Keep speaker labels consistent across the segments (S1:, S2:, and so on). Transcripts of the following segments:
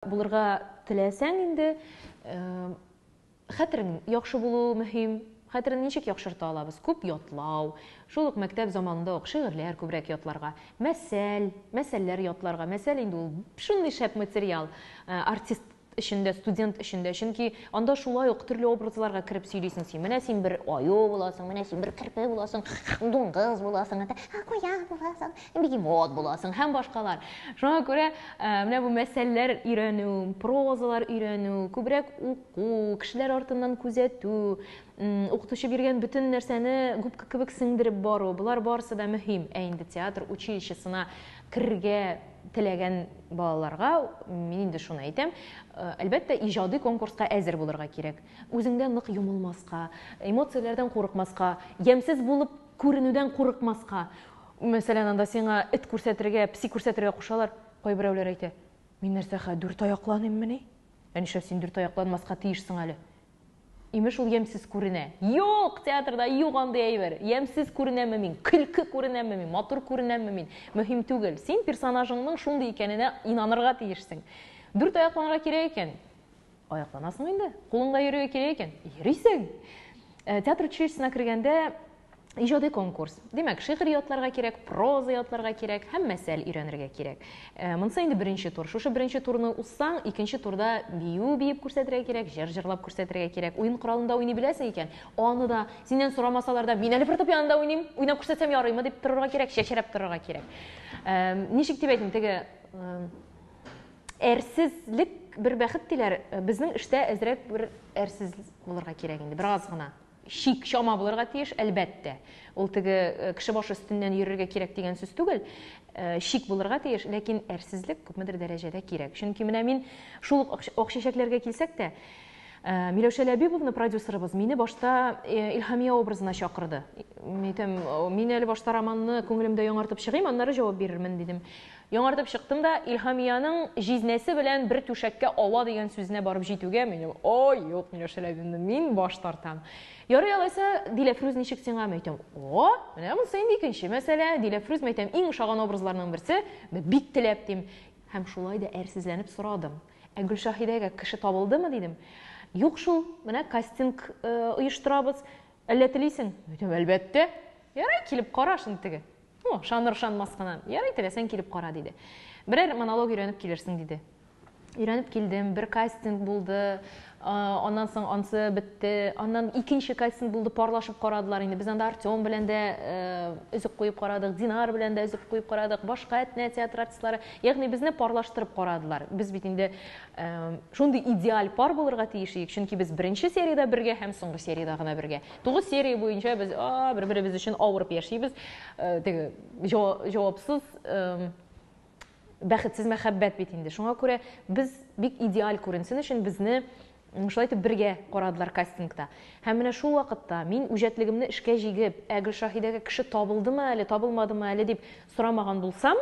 S1: Булырга теләсәң инде, хәтерең яхшы булуы мөһим. Хәтерне ничек яхшырта алабыз? Күп ятлау, шул ук мәктәп заманында ук шигырьләр күбрәк ятларга, мәсәл, мәсәлләр ятларга. Мәсәл инде ул шундый шәп материал, артист өчен дә, студент өчен дә, чөнки анда шулай ук төрле образларга кереп сөйлисең син. Менә син бер аю буласың, менә син бер керпе буласың, дуңгыз буласың, куян буласың, бегемот буласың һәм башкалар. Шуңа күрә менә бу мәсәлләр өйрәнү, прозалар өйрәнү, күбрәк уку, кешеләр артыннан күзәтү, укытучы биргән бөтен нәрсәне губка кебек сеңдереп бару, болар барысы да мөһим. Ә инде театр училищесына керергә теләгән балаларга мин инде шуны әйтәм, әлбәттә, иҗади конкурска әзер булырга кирәк. Үзеңдә нык йомылмаска, эмоцияләрдән курыкмаска, ямьсез булып күренүдән курыкмаска. Мәсәлән, анда сиңа эт күрсәтергә, песи күрсәтергә кушалар. Кайберәүләр әйтә, мин нәрсә, хә, дүрт аякланыйммыни? Ә нишләп син дүрт аякланмаска тиешсең әле? Имеш, ул ямьсез күренә. Юк, театрда юк андый әйбер. Ямьсез күренәмме мин, көлке күренәмме мин, матур күренәмме мин, мөһим түгел. Син персонажыңның шундый икәненә инанырга тиешсең. Дүрт аякланырга кирәк икән, аякланасың инде. Кулыңда йөрергә кирәк икән, йөрисең. Театр училищесына кергәндә иҗади конкурс. Димәк, шигырь ятларга кирәк, проза ятларга кирәк һәм мәсәл өйрәнергә кирәк. Монысы инде беренче тур. Шушы беренче турны узсаң, икенче турда бию биеп күрсәтергә кирәк, җыр җырлап күрсәтергә кирәк. Уен коралында уйный беләсең икән, аны да синнән сорамасалар да, мин әле фортепианода уйныйм, уйнап күрсәтсәм ярыймы дип торырга кирәк, чәчрәп торырга кирәк. Ничек дип әйтим, теге әрсезлек бер бәхет диләр. Безнең эштә әзрәк бер әрсез булырга кирәк инде, бераз гына. Чик, чама булырга тиеш, әлбәттә. Ул теге кеше башы өстеннән йөрергә кирәк дигән сүз түгел. Чик булырга тиеш, ләкин әрсезлек күпмедер дәрәҗәдә кирәк. Чөнки менә мин шул ук Ак чәчәкләргә килсәк тә, Миләүшә Ләбибовна продюсерыбыз мине башта Илһамия образына чакырды. Мин әйтәм, мин әле башта романны күңелемдә яңартып чыгыйм, аннары җавап бирермен, дидем. Яңартып чыктым да, Илһамиянең җизнәсе белән бер түшәккә ава дигән сүзенә барып җитүгә, минем, ой, юк, Миләүшә Ләбибовна, мин баш тартам. Ярый алайса, Диләфрүз ничек сиңа? Мин әйтәм, о, менә монысы инде икенче мәсьәлә. Диләфрүз, мин әйтәм, иң ошаган образларның берсе, бик теләп дим. Һәм шулай да әрсезләнеп сорадым. Ә Гөлшаһидәгә кеше табылдымы, дидем. Юк шул, менә кастинг оештырабыз. Әллә телисең? Мин әйтәм, әлбәттә. Ярый, килеп кара шуны теге. Ну, ышаныр-ышанмас кына. Ярый, теләсәң килеп кара, диде. Берәр монолог өйрәнеп килерсең, диде. Өйрәнеп килдем, бер кастинг булды, аннан соң ансы бетте, аннан икенче кастинг булды, парлашып карадылар инде. Без анда Артем белән дә өзек куеп карадык, Динар белән дә өзек куеп карадык, башка Әтнә театр артистлары. Ягъни безне парлаштырып карадылар. Без бит инде шундый идеаль пар булырга тиеш идек, чөнки без беренче сериядә бергә һәм соңгы сериядә гына бергә. 9 серия буенча без бер-беребез өчен авырып яшибез. Теге җавапсыз бәхетсез мәхәббәт бит инде. Шуңа күрә без бик идеаль күренсен өчен безне шулай итеп бергә карадылар кастингта. Һәм менә шул вакытта мин үҗәтлегемне эшкә җигеп, ә Гөлшаһидәгә кеше табылдымы әле, табылмадымы әле дип сорамаган булсам,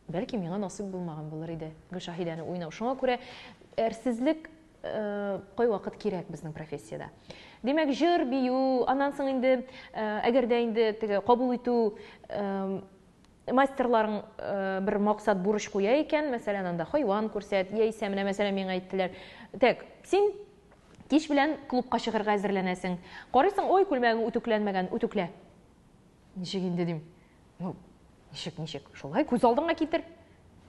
S1: бәлки миңа насыйп булмаган булыр иде Гөлшаһидәне уйнау. Шуңа күрә әрсезлек кайвакыт кирәк безнең профессиядә. Димәк, җыр, бию, аннан соң инде, әгәр дә инде теге кабул итү мастерларың бер максат, бурыч куя икән, мәсәлән, анда хайван күрсәт, яисә менә, мәсәлән, миңа әйттеләр, так, син кич белән клубка чыгарга әзерләнәсең. Карыйсың, ой, күлмәгең үтүкләнмәгән, үтүклә. Ничек инде дим? Ну, ничек, ничек? Шулай күз алдыңа китер.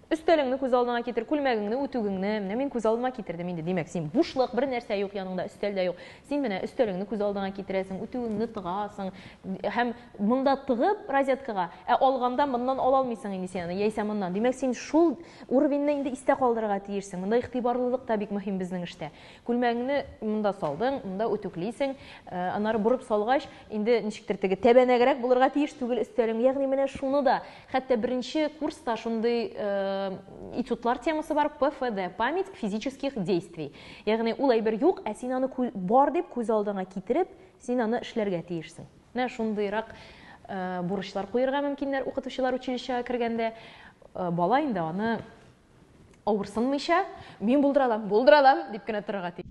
S1: Өстәлеңне күз алдыңа китер, күлмәгеңне, үтүгеңне. Менә мин күз алдыма китердем инде. Димәк, син бушлык, бер нәрсә юк яныңда, өстәл дә юк. Син менә өстәлеңне күз алдыңа китерәсең, үтүгеңне тыгасың. Һәм монда тыгып розеткага, ә алганда моннан ала алмыйсың инде син аны, яисә моннан. Димәк, син шул уровеньны инде истә калдырырга тиешсең. Монда игътибарлылык та бик мөһим безнең эштә. Күлмәгеңне монда салдың, монда үтүклисең, аннары борып салгач, инде ничектер теге тәбәнәгрәк булырга тиеш түгел өстәлең. Ягъни менә шуны да, хәтта беренче курста шундый этюдлар темасы бар, ПФД, память физических действий. Ягъни ул әйбер юк, ә син аны бар дип күз алдыңа китереп, син аны эшләргә тиешсең. Менә шундыйрак бурычлар куерга мөмкиннәр укытучылар училищега кергәндә. Бала инде аны авырсынмыйча, мин булдыра алам, булдыра алам дип кенә торырга тиеш.